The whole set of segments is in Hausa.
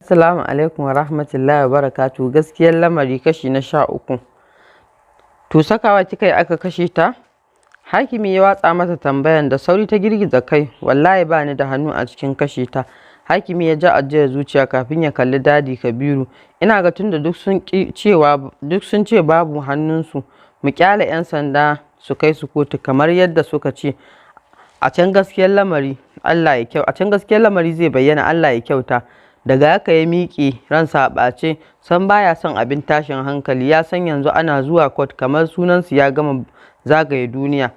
Assalamu alaikum wa rahmatullahi wa barakatuhu. Gaskiyar lamari kashi na 13. To sakawa kika yi aka kashe ta? Hakimi ya watsa mata tambayan da sauri ta girgiza kai. Wallahi ba ni da hannu a cikin kashe ta. Hakimi ya ja ajiyar zuciya kafin ya kalli Dadi Kabiru. Ina ga tunda duk sun cewa duk sun ce babu hannunsu, mu kyale 'yan sanda su kai su kotu kamar yadda suka ce. A can gaskiyar lamari Allah ya kyau. A can gaskiyar lamari zai bayyana, Allah ya kyauta. Daga haka ya miƙe ransa a ɓace, san baya son abin tashin hankali. Ya san yanzu ana zuwa court kamar sunansu ya gama zagaye duniya.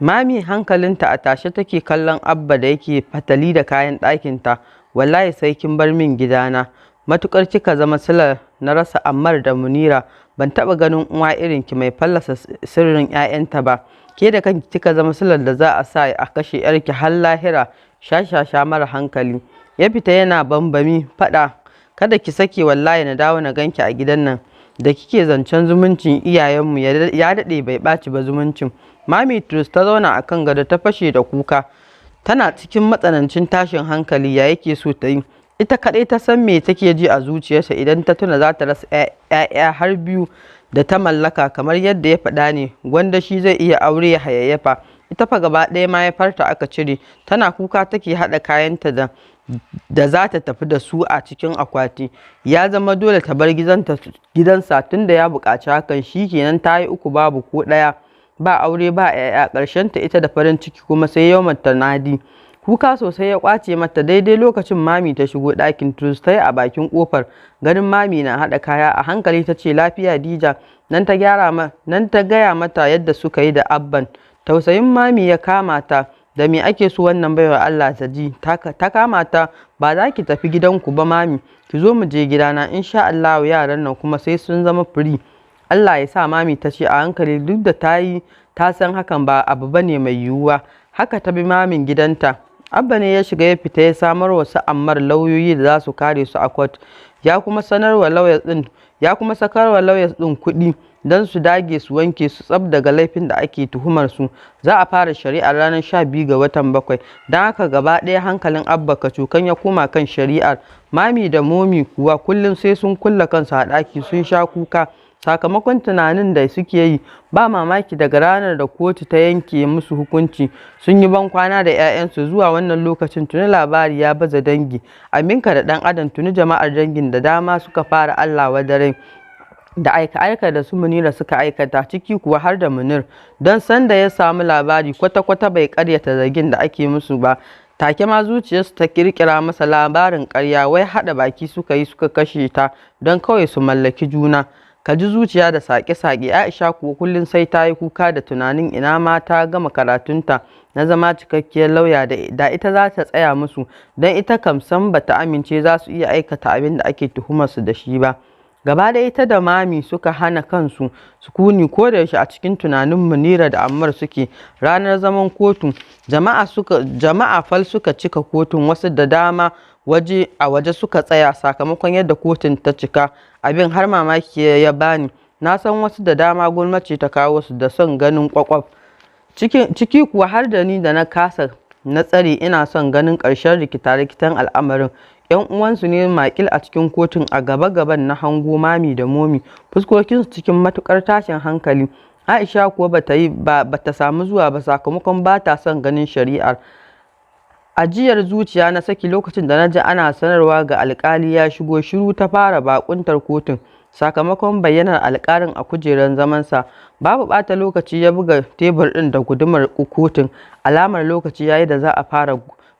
Mami hankalinta a tashe take kallon Abba da yake fatali da kayan ɗakinta. Wallahi sai kin bar min gidana. Matukar kika zama silar na rasa Ammar da Munira, ban taɓa ganin uwa irin ki mai fallasa sirrin 'ya'yanta ba. Ke da kanki kika zama silar da za a sa a kashe 'yarki har lahira, shashasha mara hankali. Ya fita yana bambami faɗa. Kada ki sake wallahi na dawo na ganki a gidan nan. Da kike zancen zumuncin iyayenmu, ya daɗe bai ɓaci ba zumuncin. Mami Trus ta zauna a kan gado ta fashe da kuka. Tana cikin matsanancin tashin hankali, ya yake so ta yi? Ita kaɗai ta san me take ji a zuciyarta idan ta tuna za ta rasa 'ya'ya har biyu da ta mallaka. Kamar yadda ya faɗa ne, gwanda shi zai iya aure ya hayayyafa. Ita fa gaba ɗaya mahaifarta aka cire. Tana kuka take haɗa kayanta da za ta tafi da su a cikin akwati. Ya zama dole ta bar gidansa tunda ya buƙaci hakan. Shi kenan, ta yi uku babu ko ɗaya. Ba aure ba 'ya'ya, ta ita da farin ciki kuma sai yau nadi. Kuka sosai ya kwace mata. Daidai lokacin Mami ta shigo ɗakin. Turus ta yi a bakin kofar ganin Mami na haɗa kaya. A hankali ta ce, "Lafiya, Dija?" Nan ta gyara nan ta gaya mata yadda suka yi da Abban. Tausayin Mami ya kama ta. Da me ake so wannan baiwa Allah ta ji ta kama ta? Ba za ki tafi gidanku ba, Mami. Ki zo mu je gidana. Insha Allah yaran nan kuma sai sun zama free. Allah ya sa, Mami ta ce a hankali, duk da ta yi ta san hakan ba abu bane mai yiwuwa. Haka ta bi Mamin gidanta. Abba ne ya shiga ya fita ya samar wa su Ammar lauyoyi da za su kare su a court. Ya kuma sakarwa lawyers din kuɗi don su dage su wanke su tsab daga laifin da ake tuhumar su. Za a fara shari'ar ranar 12 ga watan bakwai. Don haka gaba ɗaya hankalin Abba kacokan ya koma kan shari'ar. Mami da Momi kuwa kullum sai sun kulle kansu a ɗaki sun sha kuka sakamakon tunanin da suke yi. Ba mamaki daga ranar da kotu ta yanke musu hukunci sun yi bankwana da 'ya'yansu zuwa wannan lokacin tuni labari ya baza dangi abinka da ɗan adam. Tuni jama'ar dangin da dama suka fara Allah wadare da aika-aika da su Munira suka aikata, ciki kuwa har da Munir, don sanda ya samu labari kwata-kwata bai karyata zargin da ake musu ba. Take ma zuciyarsu ta kirkira masa labarin karya, wai haɗa baki suka yi suka kashe ta don kawai su mallaki juna. Ka ji zuciya da saƙe-saƙe. Aisha kuwa kullum sai ta yi kuka da tunanin ina ma ta gama karatunta na zama cikakkiyar lauya, da ita za ta tsaya musu, don ita kam sam bata amince za su iya aikata abin da ake tuhumar su da shi ba. Gaba da ita da Mami suka hana kansu sukuni, ko da yaushe a cikin tunanin Munira da Ammar suke. Ranar zaman kotu, jama'a suka jama'a fal suka cika kotun. Wasu da dama waje a waje suka tsaya sakamakon yadda kotun ta cika. Abin har mamaki ya bani. Na san wasu da dama gwamnati ta kawo su da son ganin kwakwaf, ciki kuwa har da ni da na kasa na tsare ina son ganin ƙarshen rikita-rikitan al'amarin. Yan uwansu ne makil a cikin kotun. A gaba-gaban na hango Mami da Momi, fuskokinsu cikin matukar tashin hankali. Aisha kuwa bata yi ba bata samu zuwa ba sakamakon ba ta son ganin shari'ar. Ajiyar zuciya na saki lokacin da na ji ana sanarwa ga alkali ya shigo. Shiru ta fara bakuntar kotun sakamakon bayyanar alkalin a kujerar zamansa. Babu bata lokaci ya buga tebur ɗin da gudumar kotun, alamar lokaci yayi da za a fara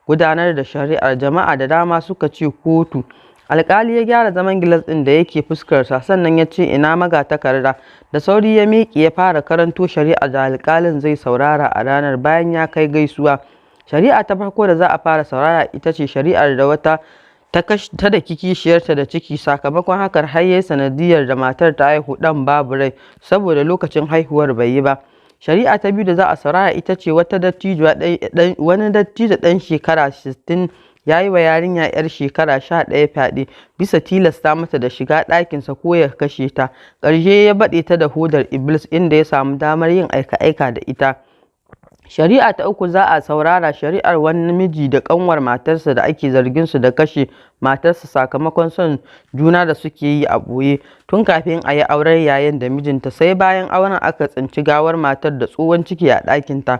gudanar da shari'ar. Jama'a da dama suka ce kotu. Alkali ya gyara zaman gilas ɗin da yake fuskarsa, sannan ya ce, "Ina magatakarda?" Da sauri ya miƙe ya fara karanto shari'ar da alkalin zai saurara a ranar. Bayan ya kai gaisuwa, shari'a ta farko da za a fara saurara ita ce shari'ar da wata ta daki kishiyarta da ciki, sakamakon hakan har yayi sanadiyar da matar ta haihu ɗan babu rai saboda lokacin haihuwar bai yi ba. Shari'a ta biyu da za a saurara ita ce wata dattijuwa wani dattijo ɗan shekara 60 ya yi wa yarinya 'yar shekara 11 fyaɗe bisa tilasta mata da shiga ɗakinsa ko ya kashe ta. Ƙarshe ya baɗe ta da hodar iblis, inda ya samu damar yin aika-aika da ita. Shari'a ta uku za a saurara shari'ar wani miji da ƙanwar matarsa da ake zargin su da kashe matarsa sakamakon son juna da suke yi a ɓoye tun kafin a yi auren yayan da mijinta, sai bayan auren aka tsinci gawar matar da tsohon ciki a ɗakinta.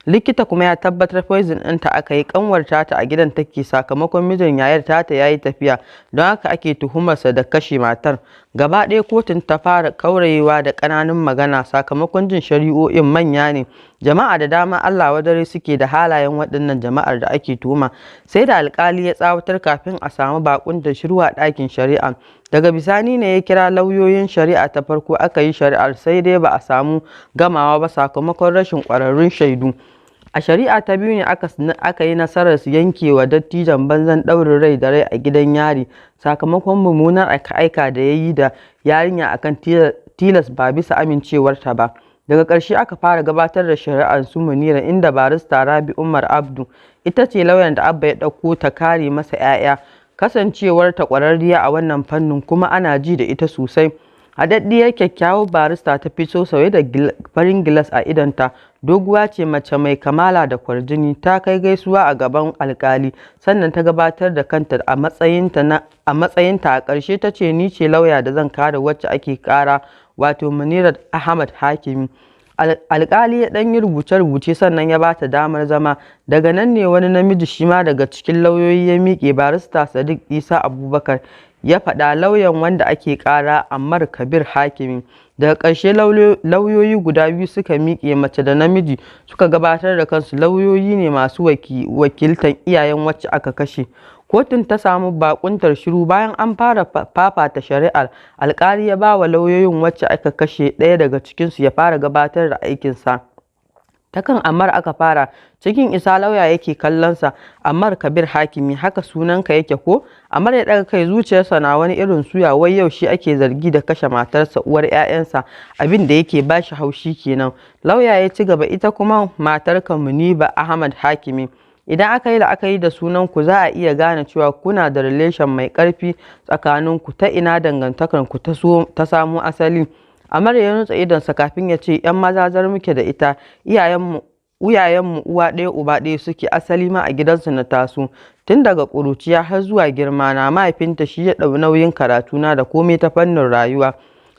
Likita kuma ya tabbatar poison ɗinta aka yi. Ƙanwar tata a gidan take sakamakon mijin yayar tata ya yi tafiya, don haka ake tuhumarsa da kashe matar. Gaba ɗaya kotun ta fara kaurayewa da ƙananun magana sakamakon jin shari'o'in manya ne. Jama'a da dama Allah wadare suke da halayen waɗannan jama'ar da ake tuhuma. Sai da alƙali ya tsawatar kafin a samu baƙuntar shiru a ɗakin shari'a. Daga bisani ne ya kira lauyoyin shari'a ta farko aka yi shari'ar, sai dai ba a samu gamawa ba sakamakon rashin ƙwararrun shaidu. A shari'a ta biyu ne aka yi nasarar yankewa dattijon banzan ɗaurin rai da rai a gidan yari sakamakon mummunar aika-aika da ya yi da yarinya akan tilas ba bisa amincewarta ba. Daga ƙarshe aka fara gabatar da shari'ar su Munira, inda barista Rabi Umar Abdu ita ce lauyan da Abba ya ɗauko ta kare masa 'ya'ya, kasancewarta ƙwararriya a wannan fannin kuma ana ji da ita sosai. Haɗaɗɗiyar kyakkyawar barista ta fito sauye da farin gilas a idonta, doguwa ce, mace mai kamala da kwarjini. Ta kai gaisuwa a gaban alƙali, sannan ta gabatar da kanta a matsayinta. A ƙarshe ta ce, "Ni ce lauya da zan kare wacce ake ƙara, wato Munirat Ahmad Hakimi." Alƙali ya ɗan yi rubuce-rubuce sannan ya ba ta damar zama. Daga nan ne wani namiji shi ma daga cikin lauyoyi ya miƙe, barista Sadiq Isa Abubakar, ya faɗa lauyan wanda ake ƙara, Ammar Kabir Hakimi. Daga ƙarshe lauyoyi guda biyu suka miƙe, mace da namiji, suka gabatar da kansu, lauyoyi ne masu wakiltar iyayen wacce aka kashe. Kotun ta samu baƙuntar shiru. Bayan an fara fafata shari'ar, alƙali ya ba wa lauyoyin wacce aka kashe ɗaya daga cikinsu ya fara gabatar da aikinsa. Ta kan Ammar aka fara. Cikin isa lauya yake kallonsa. "Ammar Kabir Hakimi, haka sunanka yake ko?" Ammar ya ɗaga kai, zuciyarsa na wani irin suya, wai yau shi ake zargi da kashe matarsa, uwar 'ya'yansa. Abin da yake ba shi haushi kenan. Lauya ya ci gaba, "Ita kuma matarka Muniba Ahmad Hakimi, idan aka yi la'akari da sunanku za a iya gane cewa kuna da relation mai ƙarfi tsakaninku. Ta ina dangantakarku ta samo asali?" Ammar ya runtse idonsa kafin ya ce, "'Yan mazazar muke da ita, iyayenmu uwa ɗaya uba ɗaya suke, asali ma a gidansu na taso. Tun daga ƙuruciya har zuwa girma na mahaifinta shi ya ɗau nauyin karatuna da komai ta fannin rayuwa."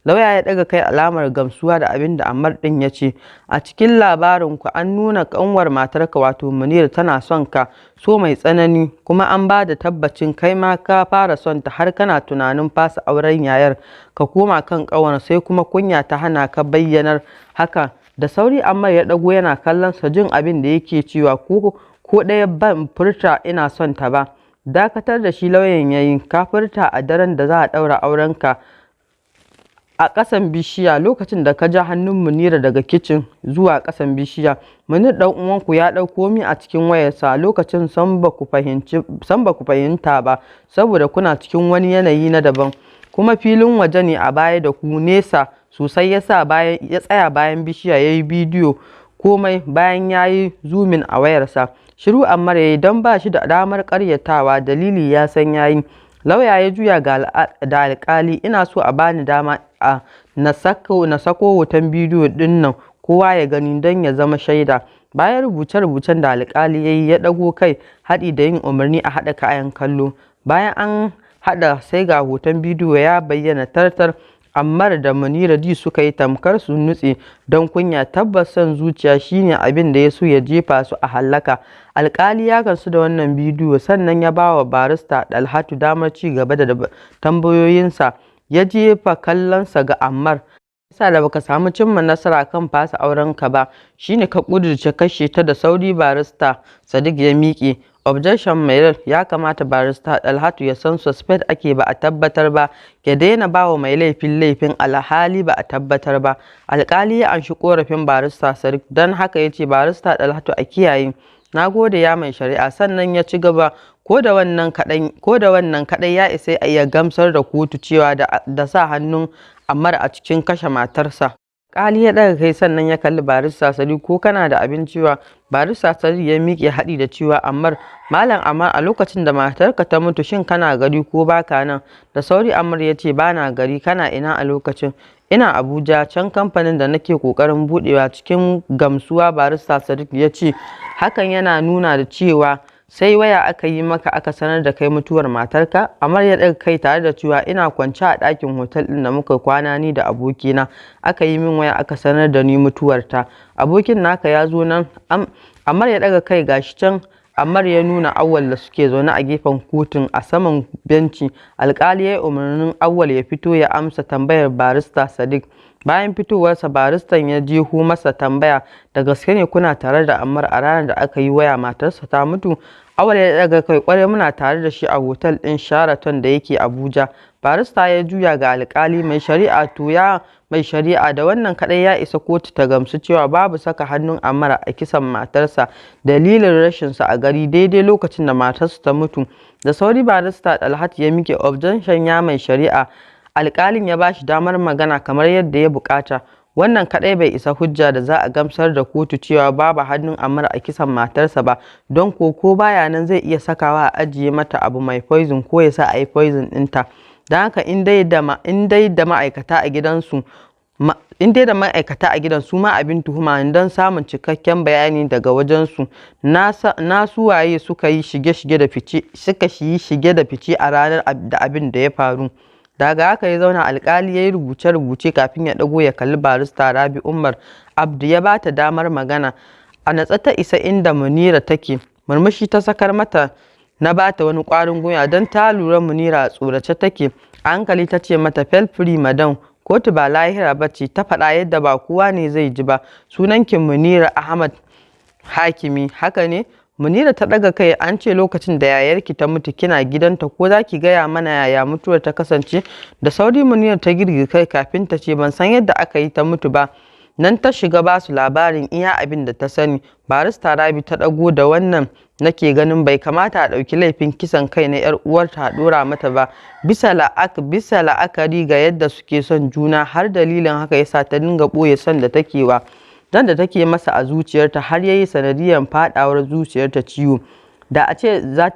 Lauya ya ɗaga kai alamar gamsuwa da abin da Ammar ɗin ya ce. "A cikin labarinku an nuna ƙanwar matarka, wato Munira, tana son ka so mai tsanani, kuma an ba da tabbacin kai ma ka fara son ta har kana tunanin fasa auren yayar ka koma kan ƙanwar, sai kuma kunya ta hana ka bayyanar haka." Da sauri Ammar ya ɗago yana kallon sa, jin abin da yake cewa, ko ɗaya ban furta ina son ta ba." Dakatar da shi lauyan ya yi, "Ka furta a daren da za a ɗaura aurenka a ƙasan bishiya, lokacin da ka ja hannun Munira daga kicin zuwa ƙasan bishiya. Munir ɗan uwanku ya ɗau komai a cikin wayarsa a lokacin, sam ba ku fahimta ba saboda kuna cikin wani yanayi na daban. Kuma filin waje ne a baya da ku, nesa sosai, ya tsaya bayan bishiya ya yi bidiyo komai bayan ya yi zumin a wayarsa." Shiru Ammar ya yi don ba shi da damar ƙaryatawa, dalili ya san ya yi. Lauya ya juya da alƙali, "Ina so a bani dama a na sako hoton bidiyo ɗin nan kowa ya gani don ya zama shaida." Bayan rubuce-rubucen da alƙali ya yi, ya ɗago kai haɗi da yin umarni a haɗa kayan kallo. Bayan an haɗa, sai ga hoton bidiyo ya bayyana tartar. Ammar da Munira ji suka yi tamkar su nutse don kunya. Tabbas son zuciya shine abin da ya so ya jefa su a hallaka. Alƙali ya gamsu da wannan bidiyo, sannan ya ba wa barista Dalhatu damar ci gaba da tambayoyinsa. Ya jefa kallonsa ga Ammar. "Yasa da baka samu cimma nasara kan fasa aurenka ba shine ka ƙudurce kashe ta." Da sauri barista Sadiq ya miƙe. "Objection, my lord, ya kamata barista Dalhatu ya san suspect ake, ba a tabbatar ba, ya daina ba wa mai laifin laifin alhali ba a tabbatar ba." Alƙali ya amshi ƙorafin barista Sadiq, don haka ya ce, "Barista Dalhatu, a kiyaye." "Na gode, ya mai shari'a." Sannan ya ci gaba, "Ko da wannan kaɗai ya isa ya gamsar da kotu cewa da sa hannun Ammar a cikin kashe matarsa." Alƙali ya ɗaga kai sannan ya kalli barista Sadiq. "Ko kana da abin cewa?" Barista Sadiq ya miƙe haɗi da cewa, "Ammar, Malam Ammar, a lokacin da matarka ta mutu, shin kana gari ko baka nan?" Da sauri Ammar ya ce, "Bana gari." "Kana ina a lokacin?" Ina Abuja, can kamfanin da nake ƙoƙarin buɗewa. Cikin gamsuwa Barista Sadiq ya ce, hakan yana nuna da cewa sai waya aka yi maka aka sanar da kai mutuwar matarka? Ammar ya ɗaga kai tare da cewa, ina kwance a ɗakin hotel ɗin da muka kwana ni da abokina. Aka yi min waya aka sanar da ni mutuwarta. Abokin naka ya zo nan? Ammar ya ɗaga kai, gashi can. Ammar ya nuna Awwal da suke zaune a gefen kotun a saman benci. Alƙali ya yi umarnin Awwal ya fito ya amsa tambayar Barista Sadiq. Bayan fitowarsa, baristan ya jeho masa tambaya, da gaske ne kuna tare da Ammar a ranar da aka yi waya matarsa ta mutu? Awwal ya ɗaga kai, ƙwarai muna tare da shi a hotel ɗin Sheraton da yake Abuja. Barista ya juya ga alƙali, mai shari'a, to ya mai shari'a, da wannan kaɗai ya isa kotu ta gamsu cewa babu saka hannun Ammar a kisan matarsa, dalilin rashinsa a gari daidai lokacin da matarsa ta mutu. Da sauri Barista Dalhat ya miƙe, objection, ya mai shari'a. Alƙalin ya ba shi damar magana kamar yadda ya buƙata. Wannan kaɗai bai isa hujja da za a gamsar da kotu cewa babu hannun Ammar a kisan matarsa ba, don ko baya nan zai iya sakawa a ajiye mata abu mai poison ko ya sa a yi poison ɗinta. Don haka in dai da ma'aikata a gidansu in dai da ma'aikata a gidan, su ma abin tuhuma ne don samun cikakken bayani daga wajensu na su waye suka yi shige da fice suka yi shige da fice a ranar da abin da ya faru. Daga haka ya zauna. Alkali ya yi rubuce-rubuce kafin ya ɗago ya kalli Barista Rabi Umar Abdu, ya ba ta damar magana. A natse ta isa inda Munira take. Murmushi ta sakar mata na ba ta wani ƙwarin gwiwa, don ta lura Munira a tsorace take. A hankali ta ce mata, feel free, madam, kotu ba lahira ba ce. Ta faɗa yadda ba kowa ne zai ji ba. Sunanki Munira Ahmad Hakimi, haka ne? Munira ta ɗaga kai. An ce lokacin da yayarki ta mutu kina gidanta, ko za ki gaya mana yaya mutuwar ta kasance? Da sauri Munira ta girgiza kai kafin ta ce, ban san yadda aka yi ta mutu ba. Nan ta shiga ba su labarin iya abin da ta sani. Barista Rabi ta ɗago, da wannan nake ganin bai kamata a ɗauki laifin kisan kai na 'yar uwarta a ɗora mata ba, bisa la'akari ga yadda suke son juna, har dalilin haka yasa ta dinga ɓoye son da take wa dan da take masa a zuciyarta, har yayi sanadiyar faɗawar zuciyarta ciwo. Da a ce za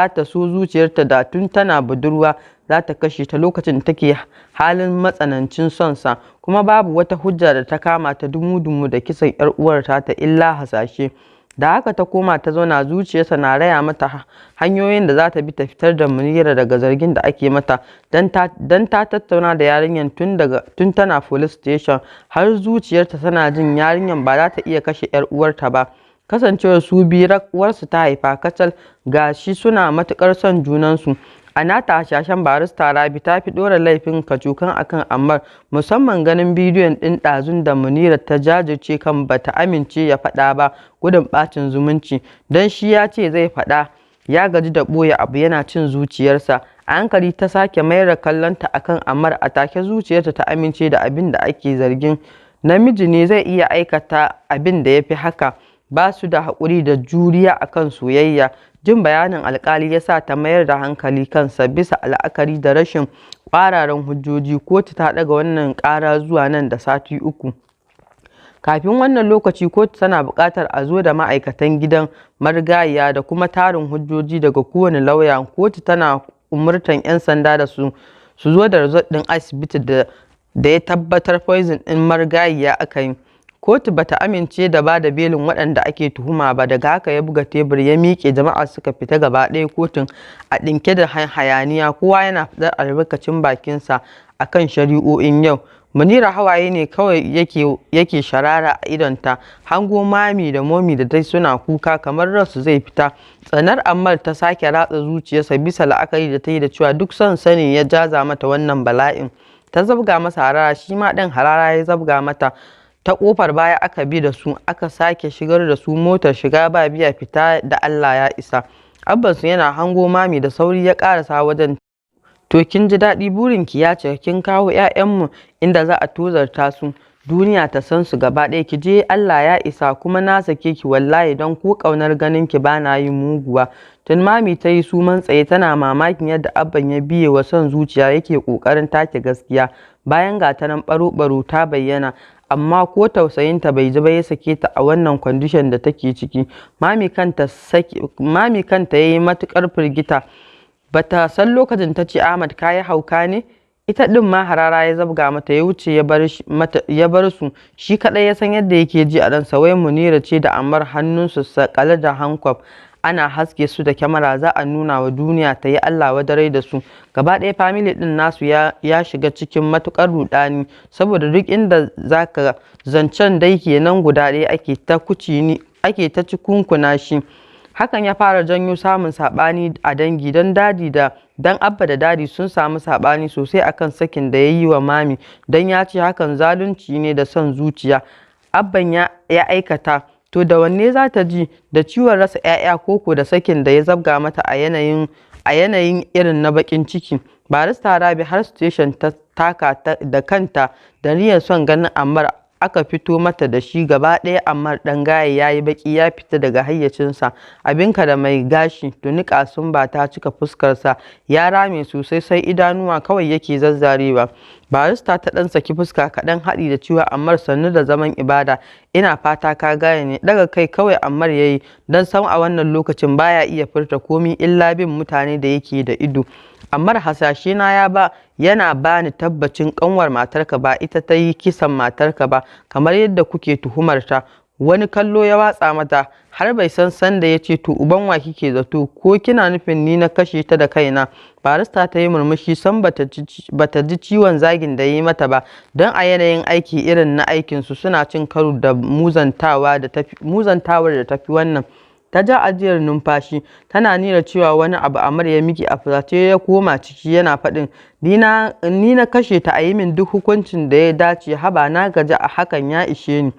ta so zuciyarta da tun tana budurwa za ta kashe ta lokacin da take halin matsanancin son sa. Kuma babu wata hujja da ta kama ta dumu-dumu da kisan 'yar uwar ta illa hasashe. Da haka ta koma ta zauna, zuciyarsa na raya mata hanyoyin da za ta bi ta fitar da Munira daga zargin da ake mata, don ta tattauna da yarinyar tun tana police station, har zuciyarta tana jin yarinyar ba za ta iya kashe 'yar uwarta ba, kasancewar su biyu rak uwarsu ta haifa kacal, ga shi suna matuƙar son junansu. A nata hasashen, Barista Rabi ta fi ɗora laifin kacokan akan Ammar, musamman ganin bidiyon ɗin ɗazun da Munira ta jajirce kan bata amince ya faɗa ba gudun ɓacin zumunci, don shi ya ce zai faɗa, ya gaji da ɓoye abu yana cin zuciyarsa. A hankali ta sake mayar da kallonta akan Ammar. A take zuciyarta ta amince da abin da ake zargin. Namiji ne zai iya aikata abin da ya fi haka. Ba su da haƙuri da juriya akan soyayya. Jin bayanin alƙali ya sa ta mayar da hankali kansa. Bisa la'akari da rashin ƙwararan hujjoji, kotu ta ɗaga wannan ƙara zuwa nan da sati 3. Kafin wannan lokaci, kotu tana buƙatar a zo da ma'aikatan gidan marigayiya da kuma tarin hujjoji daga kowane lauya. Kotu tana umurtan 'yan sanda da su zo da result ɗin asibiti da ya tabbatar poison ɗin marigayiya aka yi. Kotu bata amince da ba da belin waɗanda ake tuhuma ba. Daga haka ya buga tebur ya miƙe, jama'a suka fita gaba ɗaya, kotun a ɗinke da hayaniya, kowa yana faɗar albarkacin bakinsa a kan shari'o'in yau. Munira hawaye ne kawai yake sharara a idonta. Hango Mami da Momi da dai suna kuka kamar ransu zai fita. Tsanar Ammar ta sake ratsa zuciyarsa, bisa la'akari da ta yi da cewa duk son sani ya jaza mata wannan bala'in. Ta zabga masa harara, shi ma ɗin harara ya zabga mata. Ta ƙofar baya aka bi da su, aka sake shigar da su motar, shiga ba biya, fita da Allah ya isa. Abbansu yana hango Mami, da sauri ya ƙarasa wajen. To, kin ji daɗi, burinki ya cika, kin kawo 'ya'yanmu inda za a tozarta su, duniya ta san su gaba ɗaya. Ki je, Allah ya isa, kuma na sake ki wallahi, don ko ƙaunar ganin ki ba na yi, muguwa. Tun Mami ta yi suman tsaye tana mamakin yadda Abban ya biye wa son zuciya yake ƙoƙarin take gaskiya bayan ga ta nan ɓaro-ɓaro ta bayyana, amma ko tausayinta bai ji ba, ya sake ta a wannan kwandishan da take ciki. Mami kanta ya yi matuƙar firgita. Bata san lokacin ta ce, Ahmad, ka yi hauka ne? Ita ɗin ma harara ya zabga mata, ya wuce ya bar su. Shi kaɗai ya san yadda yake ji a ransa. Wai Munira ce da Ammar hannunsu saƙale da hankwaf, ana haske su da kyamara, za a nuna wa duniya ta yi Allah wadarai da su. Gaba ɗaya family ɗin nasu ya shiga cikin matuƙar ruɗani, saboda duk inda zaka zancen dai kenan guda ɗaya ake ta kucini, ake ta cikunkuna shi. Hakan ya fara janyo samun saɓani a dangi, don Daddy da don Abba da Daddy sun samu saɓani sosai akan sakin da ya yi wa Mami, don ya ce hakan zalunci ne da son zuciya Abban ya aikata. To da wanne za ta ji? Da ciwon rasa 'ya'ya koko da sakin da ya zabga mata a yanayin irin na baƙin ciki? Barista Rabi har station ta taka da kanta da niyyar son ganin Ammar. Aka fito mata da shi gaba ɗaya. Ammar ɗan gaye ya yi baƙi, ya fita daga hayyacinsa, abinka da mai gashi. Tuni ƙasumba ta cika fuskarsa, ya rame sosai, sai idanuwa kawai yake zazzarewa. Barista ta ɗan saki fuska kaɗan haɗi da cewa, "Ammar, sannu da zaman ibada, ina fata ka gane ni." Ɗaga kai kawai Ammar ya yi, don sam a wannan lokacin baya iya furta komi illa bin mutane da yake da ido. "Ammar, hasashe na ya ba yana bani tabbacin ƙanwar matarka ba ita ta yi kisan matarka ba kamar yadda kuke tuhumarta." Wani kallo ya watsa mata har bai san sanda ya ce, "To uban wa kike zato? Ko kina nufin ni na kashe ta da kaina?" Barista ta yi murmushi, sam bata ji ciwon zagin da ya yi mata ba, don a yanayin aiki irin na aikinsu suna cin karo da muzantawar da tafi wannan. Ta ja ajiyar numfashi tana niyyar cewa wani abu. Ammar ya miƙe a fusace ya koma ciki yana faɗin, "Ni na kashe ta, a yi min duk hukuncin da ya dace. Haba, na gaji a hakan, ya ishe ni."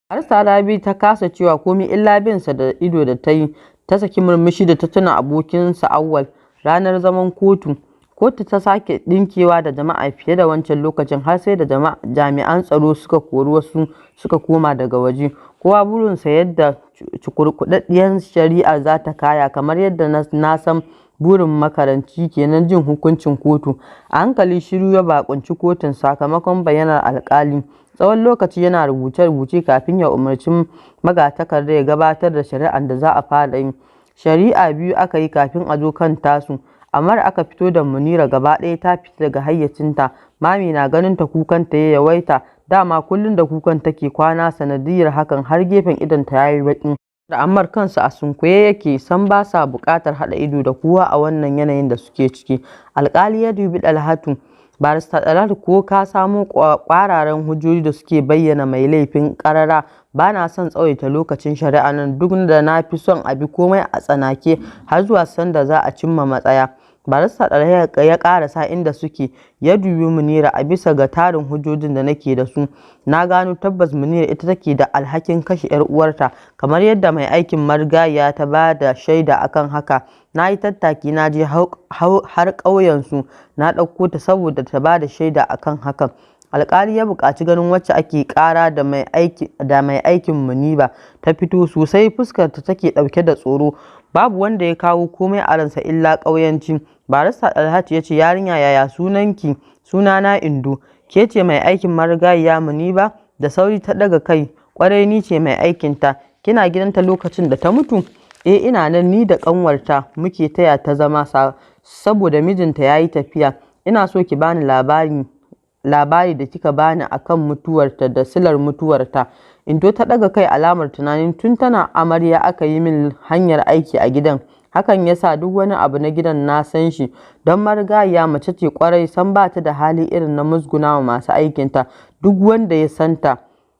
Barista Rabi ta kasa cewa komai illa bin sa da ido da ta yi. Ta saki murmushi da ta tuna abokinsa Auwal. Ranar zaman kotu, kotu ta sake ɗinkewa da jama'a fiye da wancan lokacin, har sai da jami'an tsaro suka kori wasu suka koma daga waje. Kowa burinsa yadda cukurkuɗaɗɗiyar shari'ar za ta kaya, kamar yadda na san burin makaranci kenan jin hukuncin kotu. A hankali shiru ya baƙunci kotun sakamakon bayyanar alƙali. Tsawon lokaci yana rubuce-rubuce kafin ya umarci magatakarda ya gabatar da shari'ar da za a fara yi. Shari'a biyu aka yi kafin a zo kan tasu Ammar. Aka fito da Munira gaba ɗaya ta fita daga hayyacinta. Mami na ganin ta kukanta ya yawaita, dama kullum da kukan take kwana, sanadiyyar hakan har gefen idonta ya yi baƙi. Da Ammar kansu a sunkuye yake, sam ba sa buƙatar haɗa ido da kowa a wannan yanayin da suke ciki. Alƙali ya dubi Dalhatu. "Barista Dalhatu, ko ka samo ƙwararan hujjoji da suke bayyana mai laifin ƙarara? Ba na son tsawaita lokacin shari'a nan, duk da na fi son a bi komai a tsanake har zuwa sanda za a cimma matsaya." Barista Dalhatu ya ƙarasa inda suke ya dubi Munira. "A bisa ga tarin hujjojin da nake da su, na gano tabbas Munira ita take da alhakin kashe 'yar uwarta, kamar yadda mai aikin marigayiya ta ba da shaida akan haka. Na yi tattaki na je har ƙauyensu na ɗauko ta saboda ta ba da shaida akan hakan." Alƙali ya buƙaci ganin wacce ake ƙara da mai aikin Muniba. Ta fito sosai fuskarta take ɗauke da tsoro. Babu wanda ya kawo komai a ransa illa ƙauyanci. Barista Dalhatu ya ce, "Yarinya, yaya sunanki?" "Sunana Indo." "Ke ce mai aikin marigayiya Muniba?" Da sauri ta ɗaga kai. "Ƙwarai, ni ce mai aikinta." "Kina gidanta lokacin da ta mutu?" "Eh, ina nan, ni da ƙanwarta muke taya ta zama saboda mijinta ya yi tafiya." "Ina so ki bani labari da kika bani akan mutuwarta da silar mutuwarta." Indo ta ɗaga kai alamar tunani. "Tun tana amarya aka yi min hanyar aiki a gidan. Hakan ya sa duk wani abu na gidan na san shi. Don marigayiya mace ce kwarai, sam ba ta da hali irin na musguna wa masu aikinta. Duk wanda ya santa,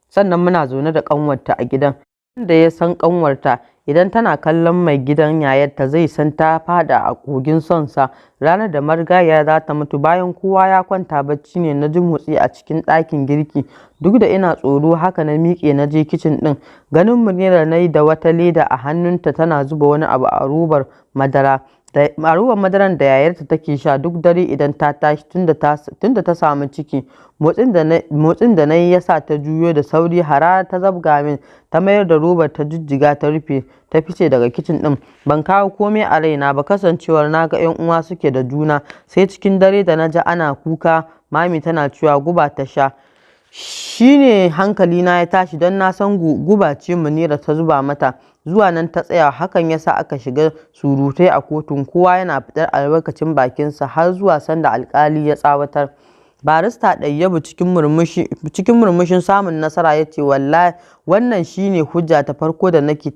sannan muna zaune da ƙanwarta a gidan. Wanda ya san ƙanwarta, idan tana kallon mai gidan yayarta zai san ta fada a kogin sonsa. Ranar da marigayiya za ta mutu, bayan kowa ya kwanta bacci ne na ji motsi a cikin ɗakin girki. Duk da ina tsoro haka na miƙe na je kicin ɗin. Ganin Munira na yi da wata leda a hannunta tana zuba wani abu a robar madara a robar madaran da yayarta take sha duk dare idan ta tashi tunda ta samu ciki. Motsin da na yi ya sa ta juyo da sauri, harara ta zabga min, ta mayar da robar, ta jijjiga ta rufe, ta fice daga kicin ɗin. Ban kawo komai a raina ba, kasancewar na ga 'yan uwa suke da juna. Sai cikin dare da na ji ana kuka, Mami tana cewa guba ta sha, shi ne hankalina ya tashi, don na san guba ce Munira ta zuba mata." Zuwa nan ta tsaya. Hakan ya sa aka shiga surutai a kotun, kowa yana fitar albarkacin bakinsa har zuwa sanda alkali ya tsawatar. Barista Ɗayyabu cikin murmushin samun nasara ya ce, wallahi wannan shine hujja ta farko da nake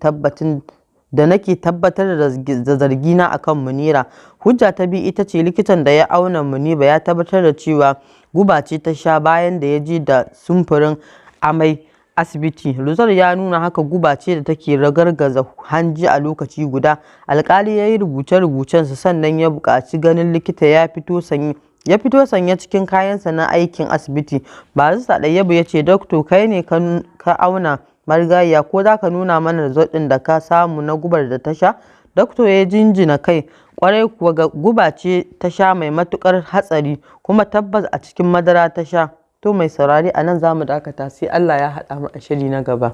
tabbatar da zargina akan Munira. Hujja ta biyu ita ce likitan da ya auna Muniba ya tabbatar da cewa guba ce ta sha bayan da ya je da samfurin amai asibiti. Result ya nuna haka, guba ce da take ragargaza hanji a lokaci guda. Alkali ya yi rubuce-rubucensa, sannan ya buƙaci ganin likita. Ya fito sanye cikin kayansa na aikin asibiti. Barista Ɗayyabu ya ce, "Doctor, kai ne ka auna marigayiya, ko za ka nuna mana result ɗin da ka samu na gubar da ta sha?" Doctor ya jinjina kai, "Kwarai kuwa, guba ce ta sha mai matukar hatsari, kuma tabbas a cikin madara ta sha." To mai saurare, a nan za mu dakata, sai Allah ya haɗa mu a shiri na gaba.